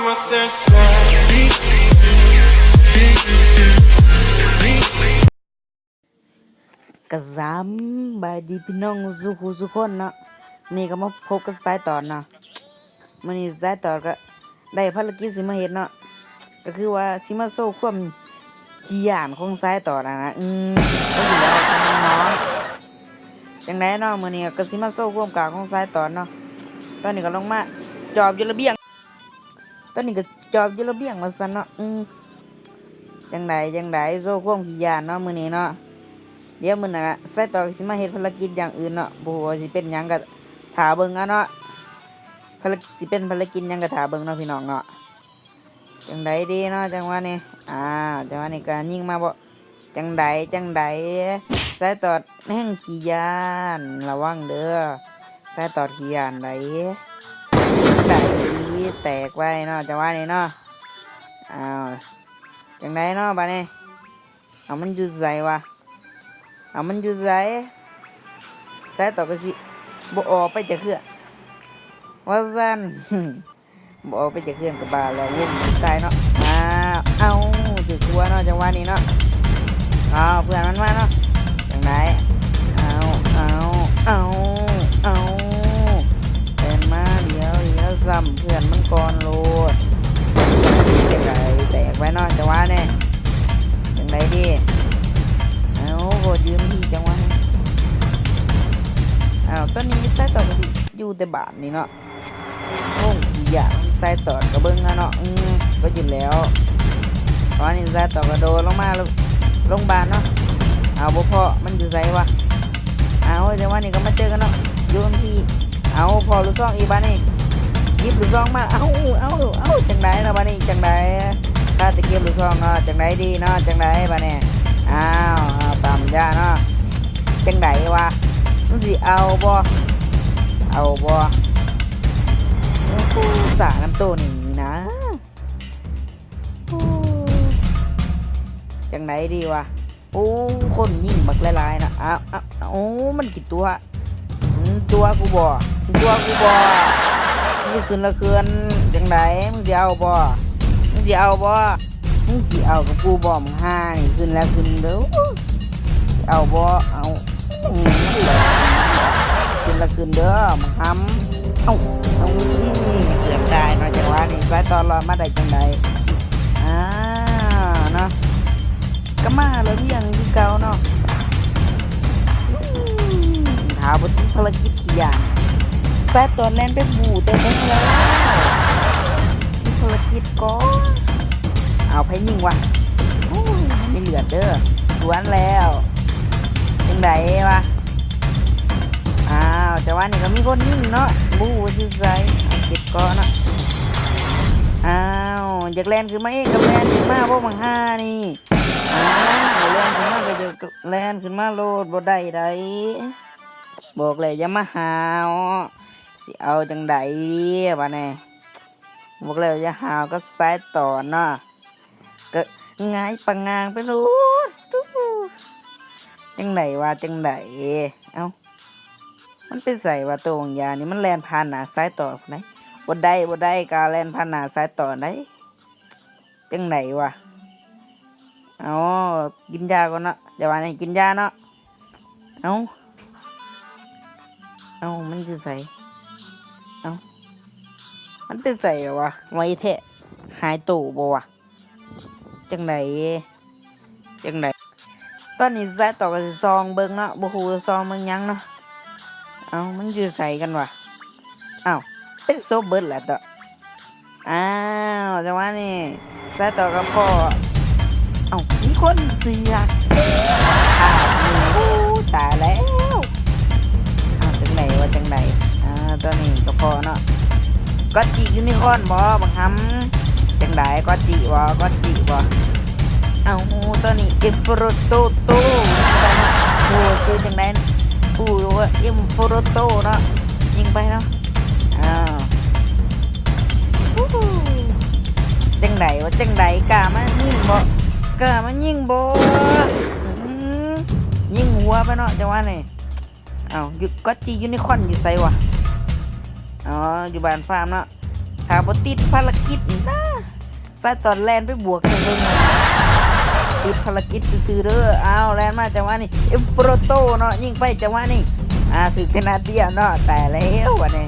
ກະສຳບາຍດີພີ່ນ້ອງສູ່ຜູ້ທຸກຄົນເນາະ, ນີ້ກະມາພົບກັບສາຍຕອນເນາະ. ມື້ນີ້ສາຍຕອນກະໄດ້ພາລະກິດຊິມາເຮັດເນາະ, ກະຄືວ່າຊິມາໂຊຄວາມຂີ້ຢ້ານຂອງສາຍຕອນຫັ້ນນະ. ອືມ ກະຢູ່ແລ້ວເນາະ. ຈັ່ງໃດເນາະ, ມື້ນີ້ກະຊິມາໂຊຄວາມກ້າຂອງສາຍຕອນເນາະ. ຕອນນີ້ກະລົງມາຈອບຢູ່ລະບຽງ. ຕອນນີ້ກະຈອບຢູ່ລະບຽງວ່າຊັ້ນເນາະ. ອືມ ຈັ່ງໃດ ຈັ່ງໃດ ໂຊຄວາມຂີ້ຢ້ານເນາະມື້ນີ້ເນາະ. ດຽວມື້ໜ້າສາຍຕອນກະຊິມາເຮັດພາລະກິດຢ່າງອື່ນເນາະ, ບໍ່ຮູ້ວ່າຊິເປັນຫຍັງກະຖ້າເບິ່ງເອົາເນາະ. ພາລະກິດຊິເປັນພາລະກິດຫຍັງກະຖ້າເບິ່ງເນາະພີ່ນ້ອງເນາະ. ຈັ່ງໃດດີເນາະ ຈັງຫວະນີ້. ອ້າວ ຈັງຫວະນີ້ກະຍິງມາບໍ່? ຈັ່ງໃດ ຈັ່ງໃດ ສາຍຕອດແຮ່ງຂີ້ຢ້ານ ລະວັງເດີ ສາຍຕອດຂີ້ຢ້ານໃດ໋. ຈັ່ງໃດ ແຕກໄວເນາະ ຈັງຫວະນີ້ເນາະ. ອ້າວ ຈັ່ງໃດເນາະບາດນີ້. ເອົາ ມັນຢູ່ໃສວະ? ເອົາ ມັນຢູ່ໃສ? ສາຍຕອດກະຊິບໍ່ອອກໄປຈັກເທື່ອວ່າຊັ້ນ. ບໍ່ອອກໄປຈາກເຮືອນກະບ້າແລ້ວ ວົງສຸດທ້າຍເນາະ. ອ້າວ ເອົ້າ ຖືກຕົວເນາະ ຈັງຫວະນີ້ເນາະ. ເອົາ ເພື່ອນມັນມາເນາະ. ຈັ່ງໃດ ເອົາ ເອົາ ເອົາ ເອົາ ແລ່ນມາ ດຽວ ດຽວຊ້ຳເພື່ອນມັນກ່ອນໂລດ. ຈັ່ງໃດ ແຕກໄປເນາະ ຈັງຫວະນີ້. ຈັ່ງໃດດີ ເອົາ ໂຫ ຢືມທີ່ ຈັງຫວະນີ້. ເອົາ ຕອນນີ້ສາຍຕອດກະຊິຢູ່ແຕ່ບ້ານນີ້ເນາະ. ໂອ້ ຂີ້ຢ້ານ ສາຍຕອດກະເບິ່ງຫັ້ນເນາະ. ອືມ ກະຢູ່ແລ້ວ. ຕອນນີ້ສາຍຕອດກະໂດດລົງມາ ລົງບ້ານເນາະ. ເອົາ ບໍ່ພໍ້ ມັນຢູ່ໃສວະ? ເອົາ ຈັງຫວະນີ້ກະມາເຈີກັນເນາະ ຢູ່ທີ່. ເອົາ ພໍ້ລູກຊອງອີກບາດນີ້ ຫຍິບລູກຊອງມາ. ເອົາ ເອົາ ເອົາ ຈັ່ງໃດລະບາດນີ້ ຈັ່ງໃດ? ຄາແຕ່ເກັບລູກຊອງເນາະ. ຈັ່ງໃດດີເນາະ ຈັ່ງໃດບາດນີ້? ອ້າວ ອ້າວ ປ້ຳຢາເນາະ. ຈັ່ງໃດວະ ມຶງຊິເອົາບໍ່? ເອົາບໍ່? ໂອ້ ສານຳໂຕນີ້ນະ. ໂອ້ ຈັ່ງໃດດີວະ? ໂອ້ ຄົນຍິງບັກຫຼາຍໆນະ. ອ້າວ ໂອ້ ມັນຊິຕົວະ ມັນຕົວະກູບໍ່? ມັນຕົວະກູບໍ່? ຂຶ້ນລະຂຶ້ນ. ຈັ່ງໃດ ມຶງຊິເອົາບໍ່? ມຶງຊິເອົາບໍ່? ມຶງຊິເອົາກັບກູບໍ່ ບັກຫ່ານີ້? ຂຶ້ນແລ້ວຂຶ້ນເດີ ຊິເອົາບໍ່? ເອົາ ຂຶ້ນລະຂຶ້ນເດີ ບັກຫຳ. ເອົ້າ ເອົ້າ ເກືອບຕາຍເນາະ ຈັງຫວະນີ້. ສາຍຕອນລອດມາໄດ້ຈັ່ງໃດ? ອ້າວ ເນາະ ກະມາລະວຽງຄືເກົ່າເນາະ. ຖ້າບໍ່ຕິດພາລະກິດ ຢ່າ ສາຍຕອນແລ່ນໄປບູ້ແຕ່ເທິງແລ້ວ ມີພາລະກິດກ່ອນ. ເອົາ ໃຜຍິງວະ? ໂອ້ຍ ມີເລືອດເດີ ສວນແລ້ວ. ຈັ່ງໃດວະ? ອ້າວ ຈັງຫວະນີ້ກະມີຄົນຍິງເນາະ ບໍ່ຮູ້ວ່າຢູ່ໃສ. ເອົາ ເກັບເກາະເນາະ. ອ້າວ ຢາກແລ່ນຂຶ້ນມາເອງກະແລ່ນຂຶ້ນມາບໍ່ ບັກຫ່ານີ້. ອ້າວ ແລ່ນຂຶ້ນມາກະຢາກແລ່ນຂຶ້ນມາໂລດ ບໍ່ໄດ້ໃດ. ບອກແລ້ວຢ່າມາຫ້າວ ຊິເອົາຈັ່ງໃດບາດນີ້? ບອກແລ້ວຢ່າຫ້າວກັບສາຍຕອນເນາະ ກະຫງາຍປະງາງໄປໂລດ. ຕູ້ ຈັ່ງໃດວະ ຈັ່ງໃດ? ເອົ້າ ມັນໄປໃສວະ ໂຕບັກຢານີ້ ມັນແລ່ນຜ່ານໜ້າສາຍຕອນພຸ້ນໃດ. ບໍ່ໄດ້ ບໍ່ໄດ້ ກ້າແລ່ນຜ່ານໜ້າສາຍຕອນໃດ. ຈັ່ງໃດວະ? ເອົາ ກິນຢາກ່ອນເນາະ ຢ່າວ່າໃຫ້ກິນຢາເນາະ. ເອົ້າ ເອົ້າ ມັນຢູ່ໃສ? ເອົ້າ ມັນໄປໃສແລ້ວວະ? ໄວແທ້ ຫາຍໂຕບໍ່ວະ? ຈັ່ງໃດ ຈັ່ງໃດ? ຕອນນີ້ສາຍຕອນກະຊິສ່ອງເບິ່ງເນາະ ບໍ່ຮູ້ວ່າສ່ອງເບິ່ງຫຍັງເນາະ. ເອົ້າ ມັນຢູ່ໃສກັນວະ? ອ້າວ ເປັນສົບເບິດແລ້ວເນາະ. ອ້າວ ຈັງຫວະນີ້ສາຍຕອນກະພໍ້ ເອົ້າ ມີຄົນເຊືອກ. ໂອ້ ຕາຍແລ້ວ. ອ້າວ ຈັ່ງໃດວະ ຈັ່ງໃດ? ອ່າ ຕອນນີ້ກະພໍ້ເນາະ. ກອດຈິຢູນິຄອນບໍ່ ບັກຫຳ? ຈັ່ງໃດ ກອດຈິບໍ່ ກອດຈິບໍ່? ເອົ້າ ຕອນນີ້ເອັມໂຟໂຣໂຕໂຕ ໂອ້ ຊື່ຈັ່ງໃດ? ໂອ້ ເອັມໂຟໂຣໂຕເນາະ ຍິງໄປເນາະ. ອ້າວ ຈັ່ງໃດວະ ຈັ່ງໃດ? ກ້າມາຍິງບໍ່ ກ້າມາຍິງບໍ່? ອືມ ຍິງຫົວໄປເນາະ ຈັງຫວະນີ້. ເອົ້າ ຢູ່ ກອດຈິຢູນິຄອນຢູ່ໃສວະ? ອໍ ຢູ່ບ້ານຟາມເນາະ. ຖ້າບໍ່ຕິດພາລະກິດນີ້ນະ ສາຍຕອນແລ່ນໄປບວກໃຫ້ເບິ່ງ ຕິດພາລະກິດຊື່ໆເດີ. ອ້າວ ແລ່ນມາຈັງຫວະນີ້ ເອັມໂປຣໂຕເນາະ ຍິງໄປຈັງຫວະນີ້ ອ່າ ຖືກແຕ່ນັດດຽວເນາະ ຕາຍແລ້ວບັດນີ້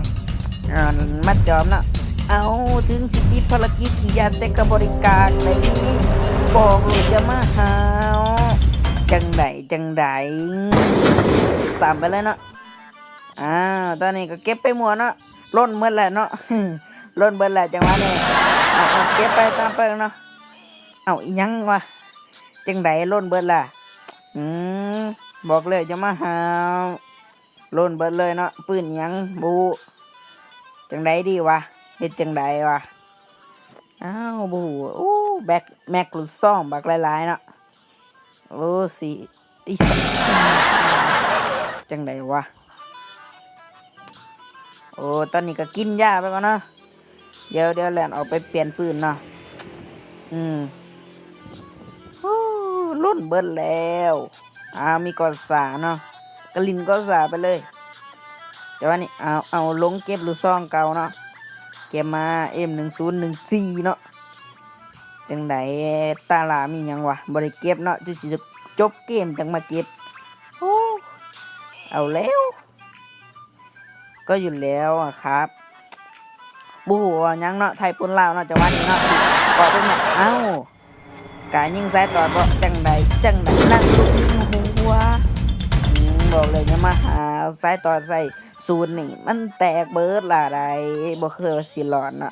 ອ່າ ມັດຈອມເນາະ. ເອົ້າ ເຖິງຊິຕິດພາລະກິດຂີ້ຢ້ານ ແຕ່ກໍບໍ່ໄດ້ກາກເດ້ ບອກໂລດຢ່າມາຫ້າວ. ຈັ່ງໃດ ຈັ່ງໃດ ຊ້ຳໄປເລີຍເນາະ. ອ້າວ ຕອນນີ້ກໍເກັບໄປໝົດເນາະ ຫຼົ່ນໝົດແລ້ວເນາະ ຫຼົ່ນເບິດແລ້ວຈັງຫວະນີ້. ເອົາ ເອົາ ເກັບໄປຕາມເບິ່ງເນາະ. ເອົາ ອີ່ຫຍັງວະ ຈັ່ງໃດຫຼົ່ນເບິດລະ? ອືມ ບອກແລ້ວຢ່າມາຫ້າວ ຫຼົ່ນເບິດເລີຍເນາະ ປືນອີ່ຫຍັງບໍ່ຮູ້. ຈັ່ງໃດດີວະ ເຮັດຈັ່ງໃດວະ? ອ້າວ ບໍ່ຮູ້. ໂອ້ ແບັກ ແມັກລູກຊອງບັກຫຼາຍໆເນາະ. ໂອ້ ສີ່ ອີສາມ ສີ່ ສີ່ ຈັ່ງໃດວະ? ໂອ້ ຕອນນີ້ກໍກິນຢາໄປກ່ອນເນາະ ດຽວ ດຽວແລ່ນອອກໄປປ່ຽນປືນເນາະ. ອືມ ໂອ້ ຫຼົ່ນເບິດແລ້ວ. ອ້າວ ມີກໍສາເນາະ ກໍຫຼິ້ນກໍສາໄປເລີຍ. ແຕ່ວ່ານີ້ ເອົາ ເອົາລົງເກັບລູກຊອງເກົ່າເນາະ ເກັບມາ ເອັມໜຶ່ງສູນໜຶ່ງສີ່ເນາະ. ຈັ່ງໃດ ຕາຫຼາມີຫຍັງວະ ບໍ່ໄດ້ເກັບເນາະ ຈົນຊິຈົບເກມຈັ່ງມາເກັບ. ໂອ້ ເອົາແລ້ວ ກໍຢູ່ແລ້ວອະຄັບ ບໍ່ຮູ້ວ່າຫຍັງເນາະ ໄທປົນລາວເນາະ ຈັງຫວະນີ້ເນາະ. ເກາະຕົງນີ້ ເອົ້າ ກາຍິງສາຍຕອດບໍ່ ຈັ່ງໃດ ຈັ່ງໃດ ນັກລຸກຍິງຫົວ. ອືມ ບອກແລ້ວຢ່າມາຫາສາຍຕອດໃສ່ສູນນີ້ ມັນແຕກເບິດລະໃດ ບໍ່ຄືວ່າຊິລອດເນາະ.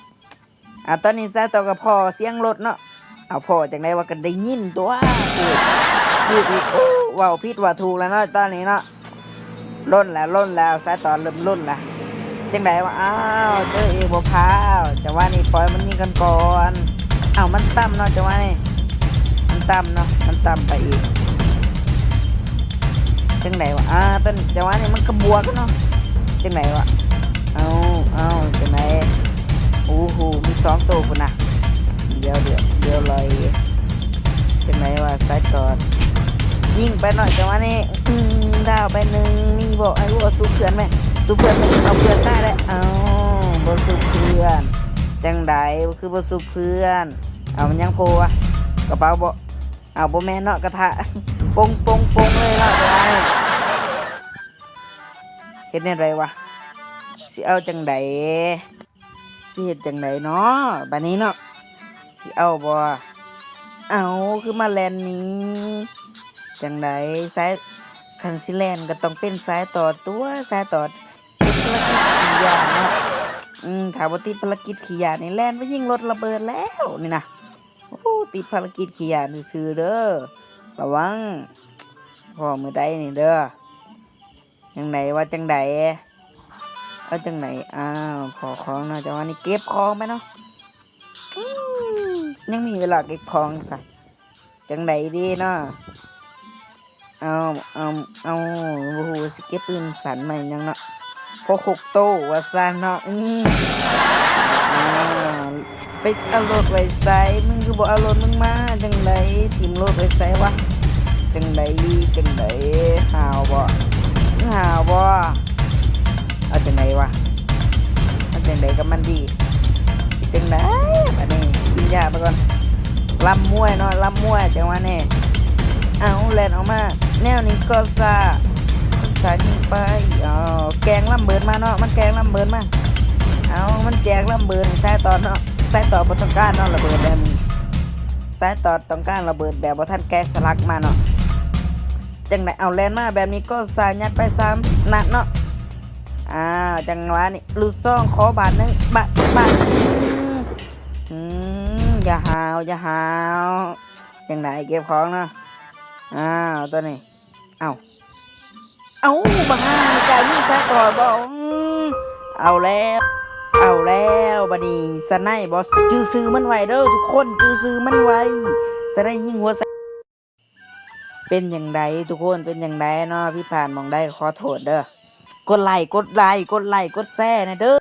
ອ່າ ຕອນນີ້ສາຍຕອດກໍພໍ້ສຽງລົດເນາະ. ເອົາ ພໍ້ຈັ່ງໃດວະ ກໍໄດ້ຍິນຕົວະ ຖືກ ຖືກອີກ. ໂອ້ ເວົ້າຜິດເວົ້າຖືກແລ້ວເນາະ ຕອນນີ້ເນາະ ຫຼົ່ນແລ້ວ ຫຼົ່ນແລ້ວ ສາຍຕອດເລີ່ມຫຼົ່ນແລ້ວ. ຈັ່ງໃດວະ ອ້າວ ເຈີອີກບໍ່ພາວ. ຈັງຫວະນີ້ປ່ອຍມັນຍິງກັນກ່ອນ. ເອົ້າ ມັນຕ່ຳເນາະ ຈັງຫວະນີ້ ມັນຕ່ຳເນາະ ມັນຕ່ຳໄປອີກ. ຈັ່ງໃດວະ ອ່າ ຕອນ ຈັງຫວະນີ້ມັນກະບວກເນາະ. ຈັ່ງໃດວະ ເອົາ ເອົາ ຈັ່ງໃດ ໂອ້ໂຫ ມີສອງໂຕພຸ້ນນະ. ດຽວ ດຽວ ດຽວລອຍ ຈັ່ງໃດວະ ສາຍຕອດ ຍິງໄປເນາະ ຈັງຫວະນີ້ ອືມ ດາວໄປໜຶ່ງ. ມີບໍ່ ໄອ້ ບໍ່ຊຸບເພື່ອນແມ່ ຊຸບເພື່ອນແມ່ ເອົາເພື່ອນຕາຍແລ້ວ. ເອົ້າ ບໍ່ຊຸບເພື່ອນ ຈັ່ງໃດ ຄືບໍ່ຊຸບເພື່ອນ. ເອົາ ມັນຍັງໂພວະ ກະເປົາບໍ່ ເອົາ ບໍ່ແມ່ນເນາະ ກະທະ ປົງ ປົງ ປົງເລີຍເນາະ ຈັງຫວະນີ້. ເຮັດແນວໃດວະ ຊິເອົາຈັ່ງໃດ ຊິເຮັດຈັ່ງໃດເນາະ ບາດນີ້ເນາະ ຊິເອົາບໍ່? ເອົ້າ ຄືມາແລ່ນໜີ ຈັ່ງໃດ ສາຍ ຄັນຊິແລ່ນກໍຕ້ອງເປັນສາຍຕອດຕົວະ ສາຍຕອດຕິດພາລະກິດຂີ້ຢ້ານເນາະ. ອືມ ຖ້າບໍ່ຕິດພາລະກິດຂີ້ຢ້ານນີ້ ແລ່ນໄປຍິງລົດລະເບີດແລ້ວນີ້ນະ. ໂອ້ ຕິດພາລະກິດຂີ້ຢ້ານຊື່ໆເດີ ລະວັງ ພໍ້ມື້ໃດນີ້ເດີ. ຈັ່ງໃດ ວ່າຈັ່ງໃດ ເອົາຈັ່ງໃດ? ອ້າວ ຂໍຂອງເນາະ ຈັງຫວະນີ້ເກັບຂອງໄປເນາະ. ອືມ ຍັງມີເວລາເກັບຂອງຊະ ຈັ່ງໃດດີເນາະ? ເອົາ ເອົາ ເອົາ ບໍ່ຮູ້ຊິເກັບປືນສັ້ນມາຫຍັງເນາະ ພໍຄົກໂຕວ່າຊັ້ນເນາະ. ອືມ ອ້າວ ໄປເອົາລົດໄວ້ໃສ? ມຶງຄືບໍ່ເອົາລົດມຶງມາ? ຈັ່ງໃດ ຖິ້ມລົດໄວ້ໃສວະ? ຈັ່ງໃດ ຈັ່ງໃດ ຫ້າວບໍ່? ມຶງຫ້າວບໍ່? ເອົາຈັ່ງໃດວະ? ເອົາຈັ່ງໃດກັບມັນດີ? ຈັ່ງໃດບາດນີ້? ກິນຢາໄປກ່ອນ. ລຳມວຍເນາະ ລຳມວຍຈັງຫວະນີ້. ເອົາ ແລ່ນອອກມາ ແນວນີ້ກໍສາ ກໍສາຍິງໄປ. ເອົາ ແກງລຳເບີດມາເນາະ ມັນແກງລຳເບີດມາ. ເອົາ ມັນແຈກລຳເບີດໃຫ້ສາຍຕອດເນາະ. ສາຍຕອດບໍ່ຕ້ອງການເນາະ ລະເບີດແບບນີ້ ສາຍຕອດຕ້ອງການລະເບີດແບບບໍ່ທັນແກະສະຫຼັກມາເນາະ. ຈັ່ງໃດ ເອົາ ແລ່ນມາແບບນີ້ກໍສາ ຍັດໄປສາມນັດເນາະ. ອ້າວ ຈັງຫວະນີ້ ລູກຊອງ ຂໍບາດໜຶ່ງ ບາດ ບາດໜຶ່ງ. ອືມ ຢ່າຫ້າວ ຢ່າຫ້າວ. ຈັ່ງໃດ ເກັບຂອງເນາະ. ອ້າວ ຕອນນີ້ ເອົ້າ ເອົ້າ ບັກຫ່ານີ້ກະຍິງສາຍຕອດບໍ່? ອືມ ເອົາແລ້ວ ເອົາແລ້ວ ບາດນີ້ ສະໄນບໍ່? ຈື່ຊື່ມັນໄວ້ເດີທຸກຄົນ ຈື່ຊື່ມັນໄວ້. ສະໄນຍິງຫົວໃສ່ ເປັນຈັ່ງໃດທຸກຄົນ ເປັນຈັ່ງໃດເນາະ? ຜິດພາດໝ່ອງໃດຂໍໂທດເດີ. ກົດໄລ ກົດໄລ ກົດໄລ ກົດແຊແດ່ເດີ